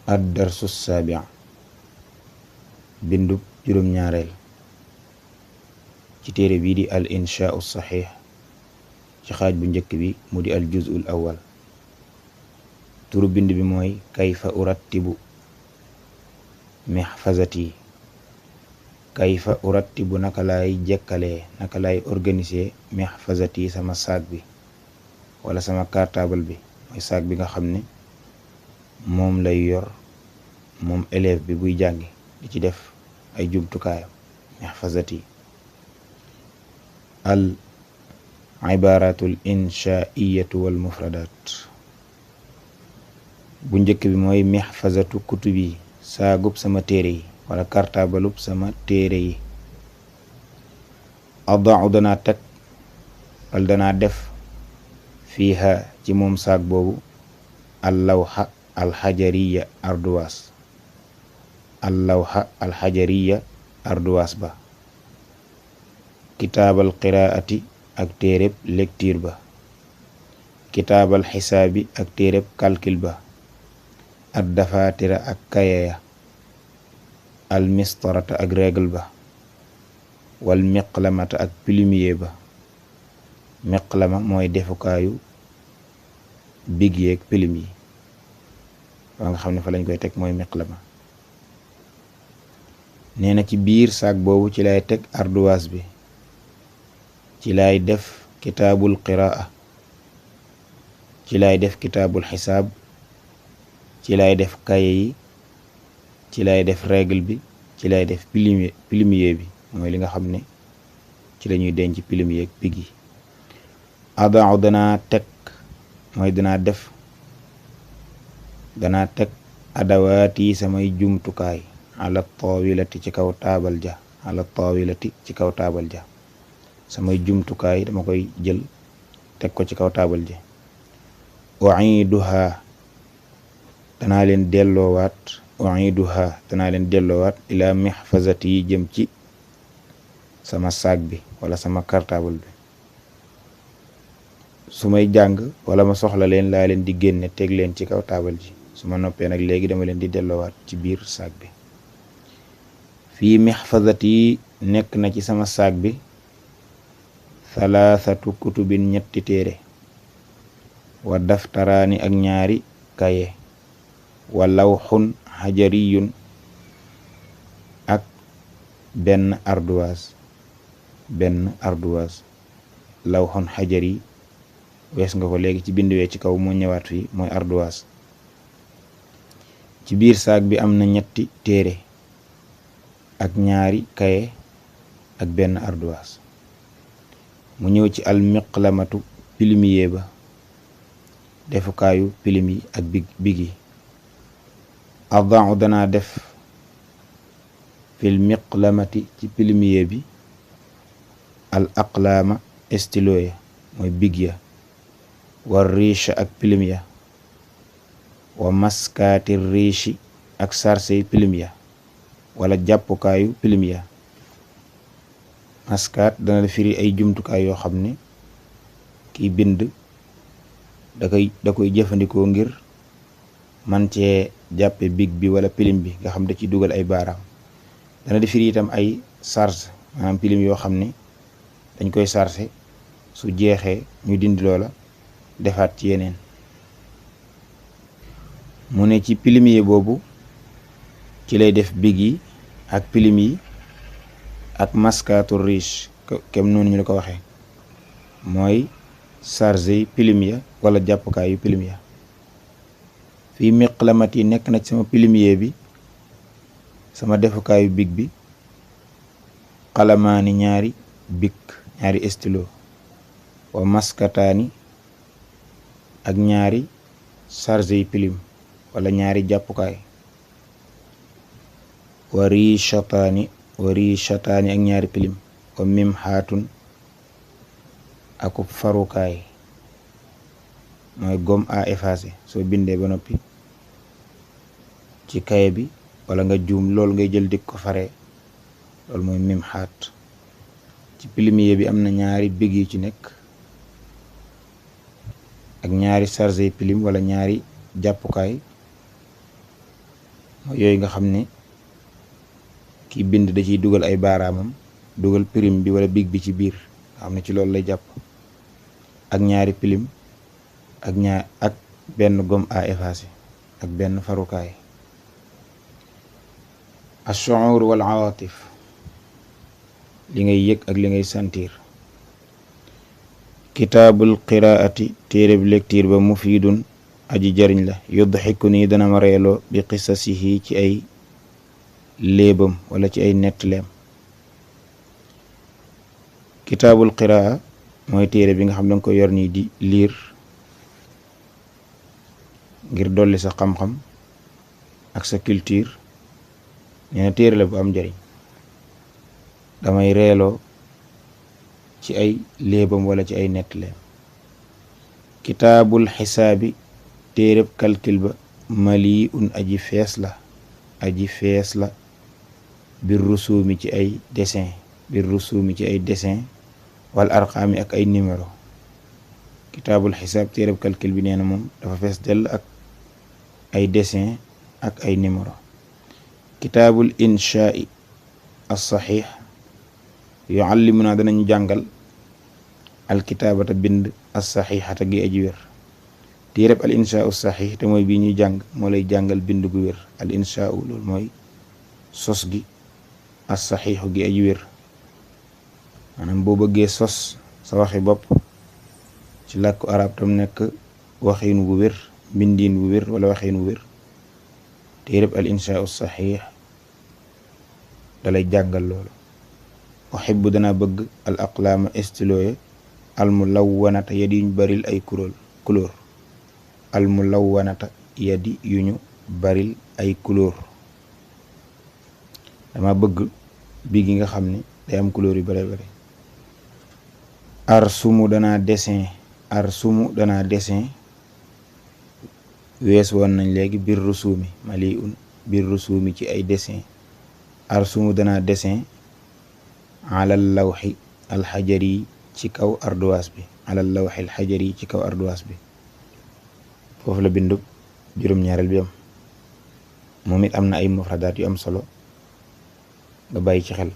ad-darsu saabi' bindub juróom-ñaareel ci téere bii di al inshaa'u saxiix ci xaaj bu njëkk bi mu di al juz'ul awwal. turu bind bi mooy kayfa urattibu mihfazati. kayfa urattibu naka laay jekkalee, naka laay organiser mihfazati sama saag bi wala sama cartable bi, mooy saag bi nga xam ne moom lay yor moom élève bi buy jàngi di ci def ay jumtukaayam. mihfazati al ibaratul inshaa'iyatu wal mufradaat. bu njëkk bi mooy mihfazatu kutubi, saagub sama téere yi wala cartable sama téere yi. adau danaa teg wala danaa def fiiha ci moom saag boobu allawha alxajariya arduwaas. allawha alxajariya arduwaas ba. kitaabal qiraati ak téereb lecture ba. kitaabal xisaabi ak téereb calcul ba. ad dafaatira ak kayeya. al mistarata ak règle ba. wal miqlamata ak plumier ba. miqlama mooy defukaayu big yeeg pilim yi waa nga xam ne fa lañ koy teg mooy miqlama. nee na ci biir saak boobu ci lay teg arduwaas bi, ci lay def kitaabul qiraa, ci lay def kitaabul xisaab, ci lay def kaye yi, ci lay def règle bi, ci lay def plumier bi mooy li nga xam ne ci la ñuy denc plumier ak big yi. adau danaa teg mooy danaa teg adawaat yi samay jumtukaay ala tawilati ci kaw taabal ja. ala tawilati ci kaw taabal ja samay jumtukaay dama koy jël teg ko ci kaw taabal ji. u'iduha danaa leen delloowaat ila mihfazati yi jëm ci sama saag bi wala sama cartable bi. su may jàng wala ma soxla leen laa leen di génne teg leen ci kaw taabal ji. su ma noppee nag léegi dama leen di delloowaat ci biir saag bi. fii mihfazati yi nekk na ci sama saag bi thalathatu kutubin ñetti téere, wa daftaraani ak ñaari kaye, wa lawxun xajariyun ak benn ardoise. lawxun xajari wees nga ko léegi ci bind wee ci kaw moo ñëwaat fii mooy ardoise. ci biir saag bi am na ñetti téere ak ñaari kaye ak benn ardoise. mu ñëw ci al miqlamatu plumier ba, defukaayu pilim yi ak big yi. adau danaa def fil miqlamati ci plumier bi al aqlaama stylo ya mooy big ya, war riche ak pilim ya, wa maskaati riche ak sarse pilim ya wala jàppukaayu pilim ya. maskaat dana la firi ay jumtukaay yoo xam ne kiy bind da koy jëfandikoo ngir man cee jàppe big bi wala pilim bi nga xam da ci dugal ay baaraam. dana di firi itam ay charge, maanaam pilim yoo xam ne dañ koy chargé su jeexee ñu dindi loola defaat ci yeneen. mu ne ci plumier boobu ci lay def big yi ak pilim yi ak maskaatu riche kem noonu ñu la ko waxee mooy chargé pilim ya wala jàppukaayu pilim ya. fii miqlamat yi nekk na ci sama plumier bi, sama defukaayu big bi, xalamaani ñaari big, ñaari stylo, wa maskataani ak ñaari chargé pilim wala ñaari jàppukaay, wa richataani ak ñaari pilim, wa mimhaatun akub farukaay mooy gomme à effacer soo bindee ba noppi ci kaye bi wala nga juum loolu ngay jël dik ko faree, loolu mooy mimhaat. ci plumier bi am na ñaari big yu ci nekk ak ñaari chargé pilim wala ñaari jàppukaay mooy yooyu nga xam ne ki bind da ciy dugal ay baaraamam dugal prime bi wala big bi ci biir nga xam ne ci loolu lay jàpp, ak ñaari pilim ak benn gomme à effacer ak benn farukaay. ash-shu'ur wal awatif, li ngay yëg ak li ngay sentir. kitaabul qiraati, téereb lecture ba mufiidun aji jariñ la, yudxiku nii dana ma reeloo bi qisasihi ci ay léebam wala ci ay nettaleem. kitaabul qiraa mooy téere bi nga xam danga ko yor nii di liir ngir dolli sa xam-xam ak sa culture. nee na téere la bu am njariñ, damay reeloo ci ay léebam wala ci ay nettaleem. kitaabul xisaabi, téereb calcul ba mali un aji fees la bir rusuumi ci ay dessin wal arqaami ak ay numéro. kitaabul xisaab téereb calcul bi nee na moom dafa fees dell ak ay dessin ak ay numéro. kitaabul inshaai as-saxiix, yuallimuna danañu jàngal alkitaabata bind as-saxiixata gi aji wér. téereb al inshaau as-saxiix te mooy bii ñuy jàng moo lay jàngal bind gu wér. al inshaau loolu mooy sos gi, as-saxiixu gi aji wér. maanaam boo bëggee sos sa waxi bopp ci làkku arab tam nekk waxiin wu wér, mbindiin wu wér wala waxiin wu wér, téereb al inshaau as-saxiix dalay jàngal loolu. uhibbu dana bëgg al aqlaama stylo al mulawwanata yadi yuñ baril ay couleur al mulawwanata yadi yuñu baril ay couleur. dama bëgg bi gi nga xam ne day am couleur yu bare bare. arsumu dana dessin wees woon nañ léegi bir rusuumi mali un bir rusuumi ci ay dessin. arsumu dana dessin alal lawxi alxajari ci kaw ardoise bi, alal lawxi alxajari ci kaw ardoise bi. foofu la bindub juróom-ñaareel bi am. moom it am na ay mufradaat yu am solo nga bàyyi ci xel.